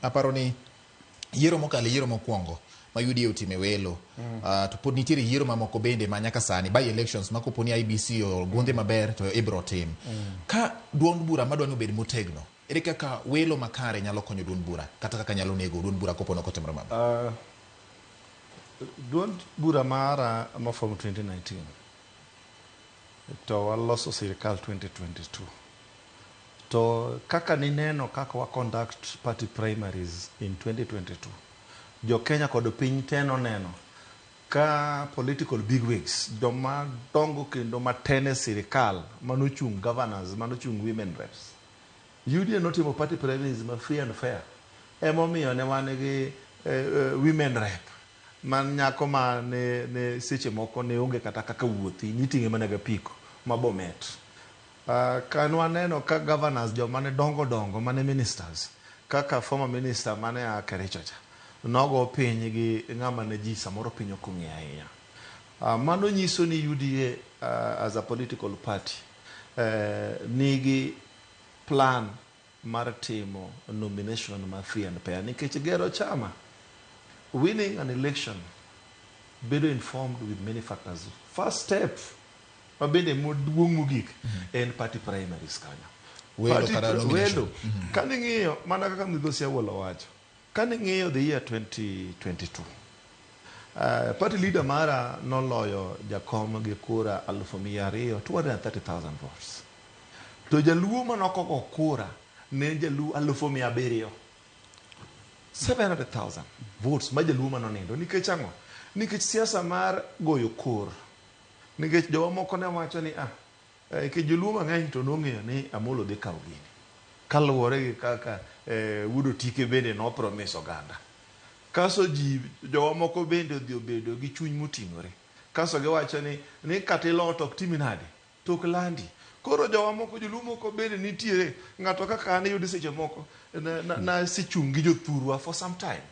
Aparo ni yiero mokalo e yiero mokwongo ma UDA otime welo to pod nitiere yiero mamoko bende ma nyaka sani by elections ma kopo ni IEBC ogundhe maber to ibro tim. Ka duond bura madwa ni obed motegno, ere kaka welo makare nyalo konyo duond bura kata kaka nyalo nego duond bura kopo ni ok otimore maber? Duond bura mara noform 2019 to waloso sirikal 2022. To kaka nineno kaka wa conduct party primaries in 2022, jo Kenya kod piny te noneno ka political bigwigs, joma dongo kendo maten e sirikal manochung' governors, manochung' women reps. UDA notimo party primaries ma free and fair. Emomiyo ne wan gi women rep man nyako ma ne seche moko ne onge kata kaka wuothi, niting'e mana gi apiko ma Bomet. Ka nwaneno ka governors joma ne dongo dongo mane ministers kaka former minister mane a Kericho cha nogo piny gi ng'ama ne ji samoro piny ok ong'eyo ahinya. Mano nyiso ni UDA as a political party nigi plan mar timo nomination ma free and fair nikech gero chama winning an election bedo informed with many factors. First step mabende maduong' mogik en party primaries kanyo. Welo Party kata nomination. Welo. Kaning'iyo mana kaka migosi Awuolo wacho, kaning'iyo the year 2022, party leader mara noloyo jakom gi kura 200,000, 230,000 votes. To jaluo manokogo kura ne en jaluo 700,000. 700,000 votes ma jaluo manonindo. Nikech ang'o? Nikech siasa mar goyo kor. Nikech jowa moko ne wacho ni nikech joluo mang'eny to nong'eyo ni Amolo dhi kawo gini. Kaluwore gi kaka Wuod Otike bende no promise oganda. Kaso ji jowa moko bende odhi obedo gi chuny moting'ore. Kaso giwacho ni kata ilo to ok timi nade? To ok landi. Koro jowa moko joluo moko bende nitiere ng'ato kaka an iyudo seche moko nasechung' gi jothurwa for some time.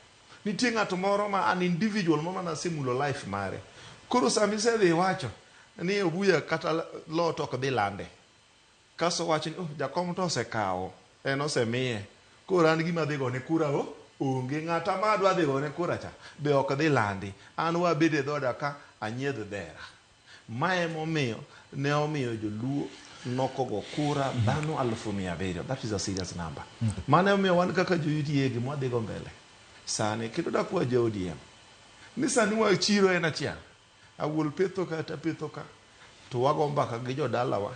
Nitie ng'ato moro ma an individual moro ma nasemulo life mare. Koro sama isedhi iwacho ni Obuya kata lo to ok dhi lande. Kaso wacho ni oh, jakom to osekawo, en osemiye. Koro an gima adhi gone kura o onge. Ng'ata ma adwa dhi gone kura cha be ok dhi landi. An wabed e dhoda ka anyiedh dhera. Ma emomiyo ne omiyo joluo nokogo kura dhano 700,000. That is a serious number. Mano emomiyo wan kaka jo UDA gima wadhi go mbele sani kendo dakwa jo ODM ni sani wa chiro en achiel. Awuol petho ka ta petho ka to wago mbaka gi jodalawa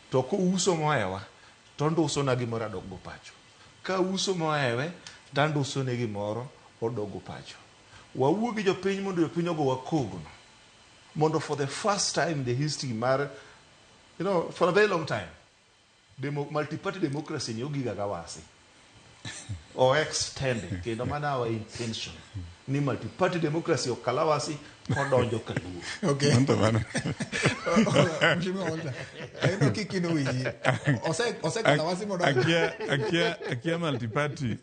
to kouso mohewa to ondusona gimoro adokgo pacho. Ka uso mohewe to andusone gimoro odokgo pacho. Wawuo gi jopiny mondo jopiny ogowa kogno. Mondo for the first time in the history mar, for a very long time, multi-party democracy ni ogiga gawasi. O extend kendo mana our intention ni multi-party democracy okalawasi kodonjo kaluo. Okay. Manto mano. Mheshimiwa Walter, ayudo kikino wiyi. Ose kalawasi modonjo. Akia multi-party.